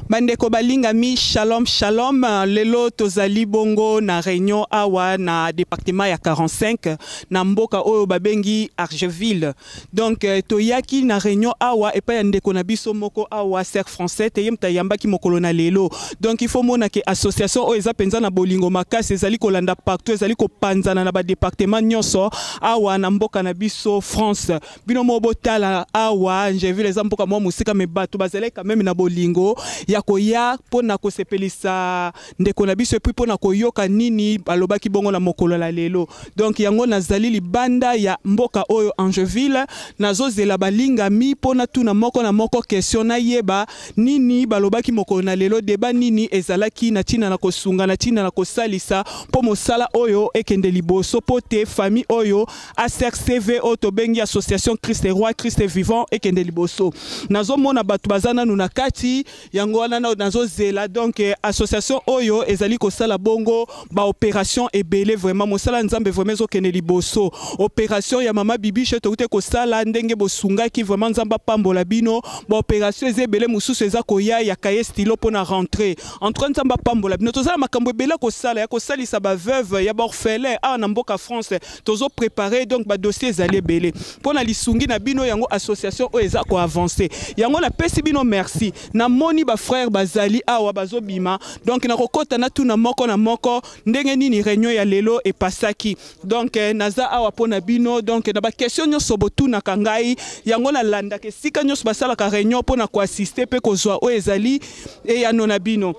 Bandeko balingami, shalom shalom. Lelo tozali bongo na réunion awa na département ya 45 na mboka oyo babengi Argeville. Donc toyaki na réunion awa epai ya ndeko na biso moko awa, sœur Français te, ye moto ayambaki mokolo na lelo. Donc il faut mona ke association oyo eza mpenza na bolingo makasi, ezali kolanda partout, ezali kopanzana na badépartement nyonso awa na mboka na biso France. Bino moko botala awa, Angeville eza mboka mwa mosika, me bato bazali quand même na bolingo ya koya mpona kosepelisa ndeko na biso et puis mpona koyoka nini balobaki bongo na mokolo na lelo. Donc yango nazali libanda ya mboka oyo Angeville, nazozela balingami mpona tuna moko na moko question, nayeba nini balobaki mokolo na lelo, débat nini ezalaki na ntina na kosunga, na ntina na kosalisa mpo mosala oyo ekende liboso, mpo te famille oyo ACRCV oyo tobengi Association Christ Roi Christ Vivant ekende liboso. Nazomona bato baza nanu na kati, yango wana nazozela. Donc association oyo ezali kosala bongo baopération ebele. Vraiment mosala Nzambe vraiment ezokende liboso. Opération ya mama Bibishe touti kosala, ndenge bosungaki, vraiment Nzambe apambola bino. Baopération eza ebele, mosusu eza koya ya cahier, stylo mpona rentrée. En tout cas Nzambe apambola bino. Tozala makambo ebele kosala ya kosalisa baveuve, ya baorphelin awa na mboka France. Tozoprépare, donc badossier ezali ebele mpo na lisungi na bino. Yango association oyo eza koavance, yango napesi bino merci. Namoni bafrère bazali awa bazobima, donc nakokɔta natuna moko na moko ndenge nini réunion ya lelo epasaki. Donc naza awa mpo na bino. Donc na baquestion nyonso botunaka ngai, yango nalandaka esika nyonso basalaka réunion mpo na koassiste mpe kozwa oyo ezali eyano na bino.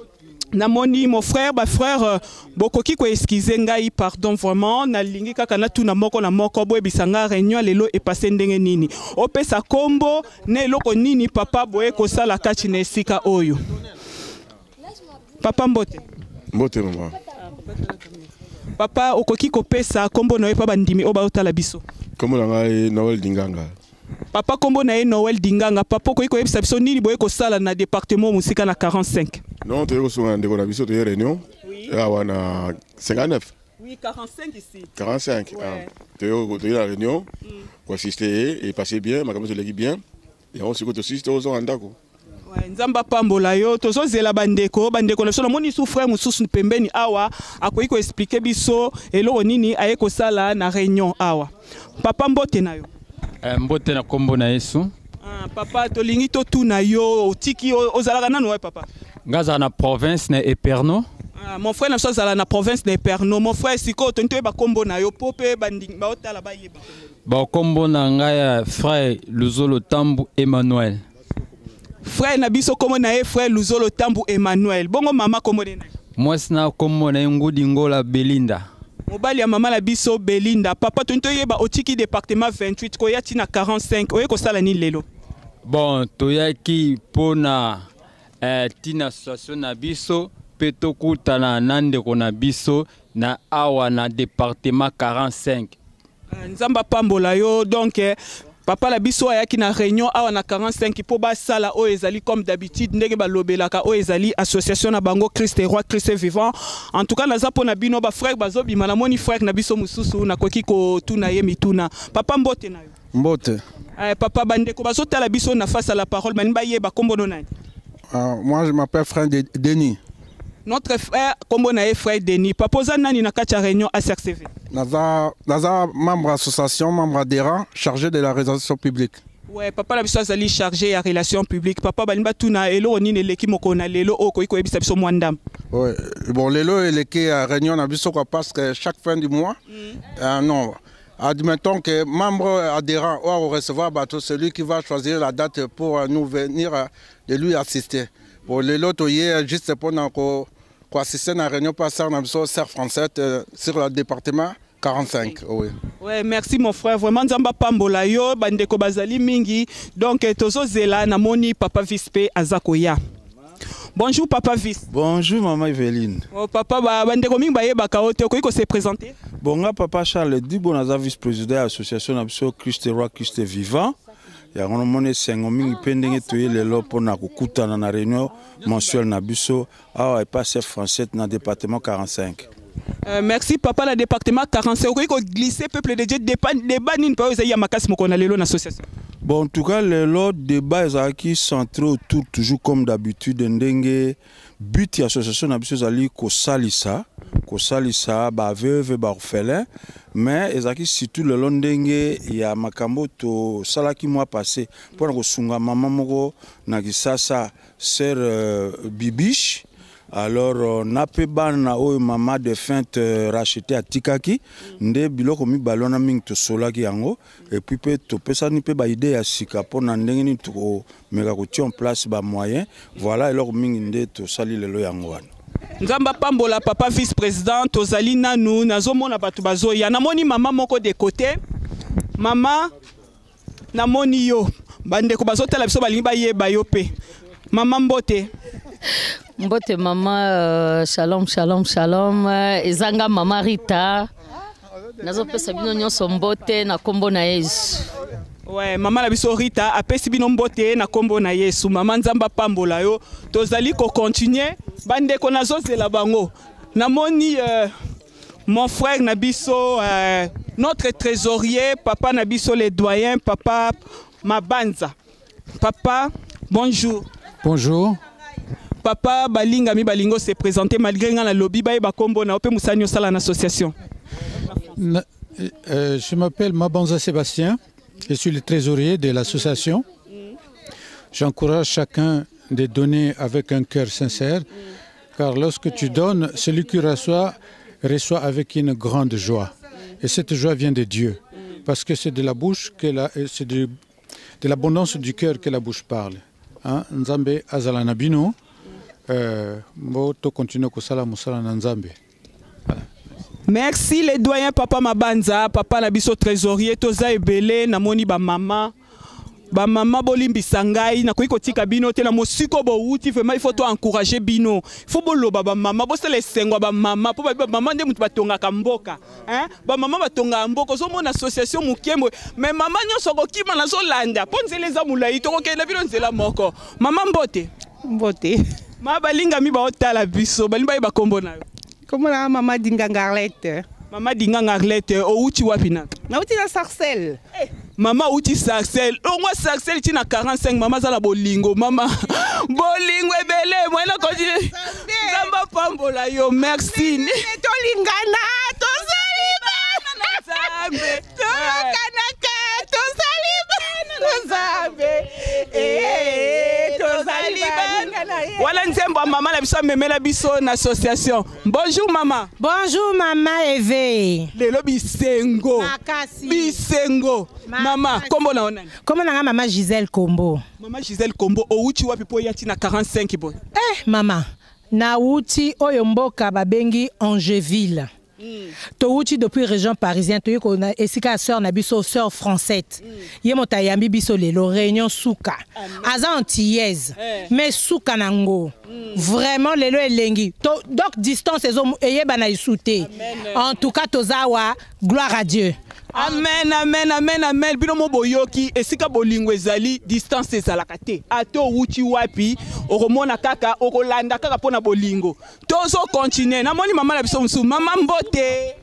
Namoni mon frère, bafrère, bokoki koexcuse ngai, pardon vraiment. Nalingi kaka natuna moko na moko, boyebisa nga réunion lelo epase ndenge nini. Opesa kombo na eloko nini papa boye kosala kati na esika oyo. Papa, mbote. Mbote, mama. Papa, okoki kopesa kombo na yo mpa bandimi oyo baotala biso? Kombo na ngai Noel Dinganga. Papa, kombo na ye Noel Dinganga. Papa, okoki koyebisa biso nini boye kosala na département mosika na 45? Non, toye kosunga na ndeko na biso. Toye réunion awa na 59. Oui, 45 ici. 45. Ouais. Ah, toye na réunion koassiste ye, epasse bien, makambo nyonso eleki bien. Yango sikoyo tosisi, tozonga ndako. Ouais, Nzambe apambola yo. Tozozela bandeko na biso. Namoni su frère mosusu pembeni awa, akoki koexpliquer biso eloko nini aye kosala na réunion awa. Papa, mbote na yo. Mbote na nkombo na Yesu. Ah, papa, tolingi totuna yo, otiki ozalaka nanu wapi, papa? Nga azala na province na Eperno. Ah, mon frère na biso azala na province na Eperno. Mon frère, sikoyo tolingi toyeba nkombo na yo mpo mpe bandingi baotala bayeba. Bakombo na ngai ya frère Luzolo Tambu Emmanuel. Frère na biso, nkombo na ye frère Luzolo Tambu Emmanuel. Bongo mama, nkombo na ye nani? Mwasi na nkombo na ye Ngudi Ngola Belinda. Mobali ya mama na biso Belinda. Papa, tolingi toyeba, otiki département 28 koya ntina 45, oye kosala nini lelo? Bon, toyaki mpona ntina association na biso mpe tokutana na ndeko na biso na awa na département 45. Ah, Nzambe apambola yo. Donc papa na biso ayaki na réunion awa na 45 mpo basala oyo ezali comme d'habitude, ndenge balobelaka oyo ezali association na bango Christ Roi Christ Vivant. En tout cas naza mpo na bino. Bafrère bazobima, namoni frère na biso mosusu, nakoki kotuna ye mituna. Papa, mbote na yo. Mbote. Papa, bandeko bazotala biso na Face à la parole balingi bayeba kombo no nani? Moi, je m'appelle frère Denis. Notre frère, kombo na ye frère Denis. Papa, oza nani na kati ya réunion ACRCV? Naza membre association, membre adhérent, chargé de la relation publique. Ouais, papa na biso azali chargé ya relation publique. Papa, balingi batuna eloko nini eleki mokolo na lelo oyo okoki koyebisa biso mwa ndambo. Ouais. Bon, lelo eleki ya réunion na biso quoi, parce que chaque fin du mois, non, admettons que membre adhérent ou recevoir bato, celui qui va choisir la date pour nous venir de lui assister. Bon, lelo toye juste pour na ko assister na réunion pa sœur na biso, sœur française, sur le département 45, oui. Ouais, merci mon frère, vraiment Nzambe apambola yo. Bandeko bazali mingi, donc tozozela. Namoni papa vice pe aza koya. Bonjour papa vice. Bonjour maman Eveline. Oh, papa, bandeko mingi bayebaka yo te, okoki ko se présenter? Bon, nga papa Charles Dibo, naza vice-président ya association na biso Christ Roi Christ Vivant. Yango namoni esengo mingi mpe ndenge toye lelo mpona kokutana na réunion mensuelle na biso awa epa sœur Française na département 45. Merci papa. Na département 45, okoki koglisser peuple de Dieu débat nini mpe oyo ezali ya makasi mokolo na lelo na association? Bon, en tout cas, lelo débat ezalaki centré autour, toujours comme d'habitude, ndenge but ya association na biso ezali kosalisa baveuve, baorphelin. Mais ezalaki surtout lelo ndenge ya makambo tosalaki mois passé mpona kosunga mama moko na Kisasa, sœur Bibiche. Alors na mpe bana oyo mama défunte Racheté atikaki, nde biloko mibale wana mingi tosolaki yango. Et puis mpe topesani mpe baidée ya sika mpona ndenge nini tokomeka kotia en place bamoyen. Voilà, eloko mingi nde tosali lelo yango wana. Nzambe apambola papa vice président. Tozali nanu, nazomona bato bazoya. Namoni mama moko de côté. Mama, namoni yo. Bandeko bazotala biso balingi bayeba yo mpe. Mama, mbote. Mbote mama, shalom, shalom, shalom. Ezanga mama Rita, nazopesa bino nyonso mbote na nkombo na Yesu. Ouais, mama na biso Rita apesi bino mbote na nkombo na Yesu. Mama, Nzambe apambola yo. Tozali kocontinue. Bandeko, nazozela bango. Namoni mon frère na biso, notre trésorier, papa na biso le doyen, papa Mabanza. Papa, bonjour. Bonjour. Papa, balingami balingo se présenter malgré nga na lobi, bayeba kombo na yo mpe mosani osala na association. Je m'appelle Mabanza Sébastien, je suis le trésorier de l'association. J'encourage chacun de donner avec un cœur sincère, car lorsque tu donnes, celui qui reçoit, reçoit avec une grande joie. Et cette joie vient de Dieu, parce que c'est de la bouche que la, c'est de l'abondance du cœur que la bouche parle. Hein? Nzambe azala na bino, bo to continue kosala mosala na Nzambe. Merci les doyens, papa Mabanza, papa na biso trésorier. Toza ebele. Namoni bamama. Bamama, bolimbisa ngai, nakoki kotika bino te na mosiko bowuti. Vraiment, il faut to encourager bino, il faut boloba. Bamama, bosala esengo ya bamama, mpo babi bamama nde moto batongaka mboka, hein? Bamama batongaka mboka. Ozomona association moke boye, mais mama nyonso akokima. Nazolanda mpo nzela eza molai, tokokende bino nzela moko. Mama, mbote. Mbote. Ma, balingami baotala biso, balingi bayeba nkombo na yo. Kombo na mama Dinganga Arlette. Mama Dinganga Arlette, owuti wapi na? Nauti na Sarcelles. Mama outi Sarcelles. Longwa Sarcelles ti na 45. Mama aza na bolingo. Mama, bolingo ebele. Moyena continue. Nzambe apambola yo, merci. Tolingana, tozali bana Nzambe. Toyokanaka, tozali bana na Nzambe. Tozali bana na ye. Wana nzembo ya mama na biso amemela biso na association. Bonjour mama. Bonjour mama Eve. Lelo bisengo. Makasi. Bisengo mama. Kombo na yo nani? Kombo na nga mama Gisèle Kombo. Mama Gisèle Kombo, owuti wapi mpo oya ti na 45 boye? Eh mama, nauti oyo mboka babengi Angeville. Touti depuis région parisienne, toyei kona esika ya sœur na biso, sœur Francette. Ye moto ayambi biso lelo. Réunion suka, aza antillaise, mais suka nango vraiment lelo elengi. Donc distance ezo eyebana esu te. En tout cas toza awa, gloire à Dieu. Amen, amen, amen, amen. Bino mo boyoki, esika bolingo ezali, distance ezalaka te. Ata owuti wapi, okomona kaka, okolanda kaka mpo na bolingo. Tozocontinue. Namoni mama na biso mosusu. Mama, mbote.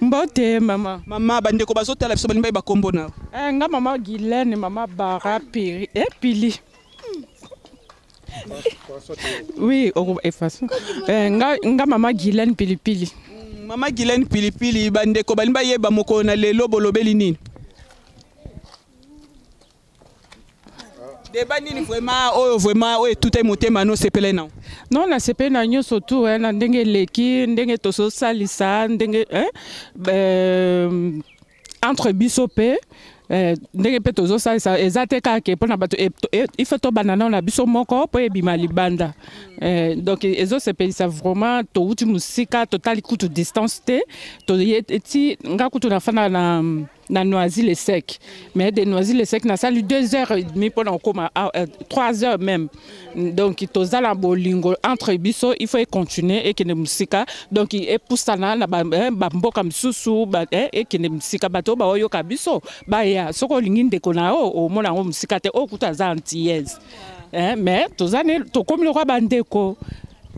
Mbote mama. Mama, bandeko bazotala biso balingi bayeba kombo na yo. Eh, nga mama Guylaine, mama Bara Piri, eh, Pili. Oui, efface. Eh, nga mama Guylaine Pilipili. Mama Guylaine Pilipili, bandeko balingi bayeba mokolo na lelo bolobeli nini, débat nini vraiment oyo, vraiment oyo etutai motema no osepele nango? Non, nasepeli na nyonso tu, eh, na ndenge eleki, ndenge tozosalisa, ndenge eh, entre biso mpe ndenge mpe tozosalisa. Eza te kaka ke mpona bato, il faut tobanda nano na biso moko mpo ebima libanda. Donc ezosepelisa vraiment. Towuti mosika, totali kutu distance te. Toye ti nga kutu nafanda na Noisy-le-Sec, mais de Noisy-le-Sec nasali 2 heures et demie mpona kokóma, 3 heures même. Donc toza na bolingo entre biso, il faut econtinue, ekende mosika. Donc epusana na bamboka misusu, ekende mosika. Bato oyo baoyoka biso baya. Soki olingi ndeko na yo, omona yango mosika te. Oyo kutu aza antillaise, mais toza ne tokomi lokwa bandeko.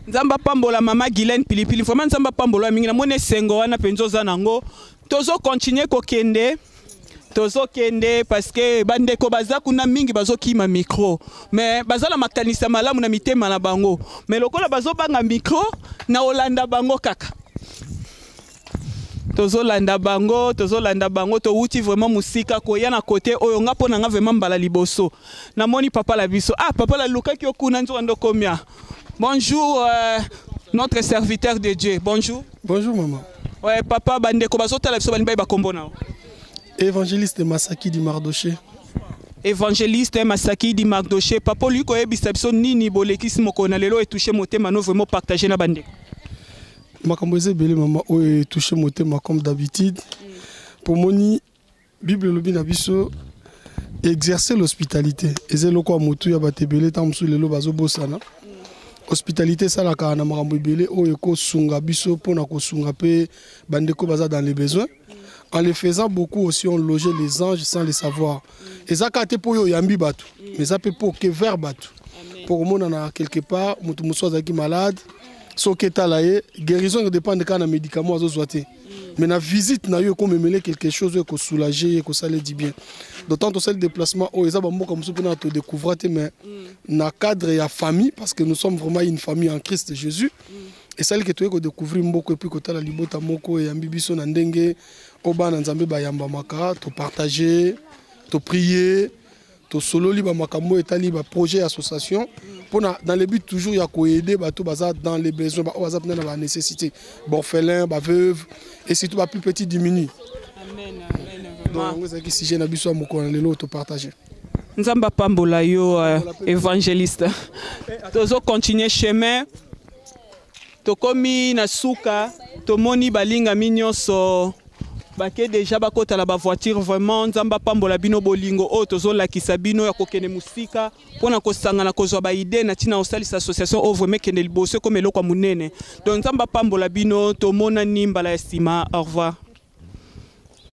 Nzambe apambola mama Guylaine Pilipili. Vraiment, Nzambe apambola mingi. Namoni esengo wana mpenza oza nango. Tozokontinue kokende. Tozokende parce que bandeko baza kuna mingi bazokima micro, mais baza na makanisi ya malamu na mitema na bango, mais lokola bazobanga micro, na olanda bango kaka. Tozolanda bango, tozolanda bango. Towuti vraiment mosika koya na kote oyo. Nga mpo na nga vraiment mbala liboso namoni papa la biso. Ah, papa, lalukaki yo kuna, nzoka ndokomia. Bonjour, notre serviteur de Dieu, bonjour. Bonjour, maman. Ouais, papa, bandeko bazotala biso, balingi bayeba kombo na yo. Évangéliste Masaki di Mardoché. Évangéliste Masaki di Mardoché. Papa, olingi koyebisa biso nini bolekisi mokolo na lelo etouche motema no, vraiment partage na bandeko? Makambo eza ebele, mama, oyo etouche motema. Comme d'habitude, pomoni Bible elobi na biso exercer l'hospitalité. Eza eloko ya motu ya bato ebele. Ntango mosusu lelo bazobosana hospitalité. Esalaka na makambo ebele oyo ekosunga biso mpona kosunga mpe bandeko baza dans les besoins. En le faisant beaucoup aussi, on logeait les anges sans le savoir. Eza kaka te mpo oyo oyambi bato, mais eza mpe mpo oke vers bato, mpo komonana quelque part moto mosusu azalaki malade. Soki etala ye, guérison ekodépendre kaka na médicament azozwa te, mais na visite na yo ekomemele quelque chose oyo ekosoulage ye, ekosala du bien. D'autant tosali déplacement oyo eza bamboka mosusu mpena todécouvra te, mais na cadre ya famille, parce que nous sommes vraiment une famille en Christ Jésus, esali ke toyei kodécouvrir mboka et puis kotala libota moko eyambi biso na ndenge oyo bana Nzambe bayambamaka. Topartage, toprie, tosololi bamakambo oyo etali baprojet ya association, mpona dans le but toujours ya koaider bato baza dans les besoins, baoyo baza mpena na banécessité, baorphelin, baveuve et surtout baplus petit diminués. Donc yango ezalaki sujet na biso ya mokolo na lelo topartage. Nzambe apambola yo, évangéliste. Tozocontinue chemin, tokomi na suka. Tomoni balingami nyonso bake deja bakotala bavoiture. Vraiment, Nzambe apambola bino. Bolingo oyo tozolakisa bino ya kokende mosika mpona kosangana, kozwa baidées na ntina kosalisa association oyo vraiment ekende liboso, ekoma eloko ya monene. Donc Nzambe apambola bino. Tomonani mbala ya nsima. Au revoir.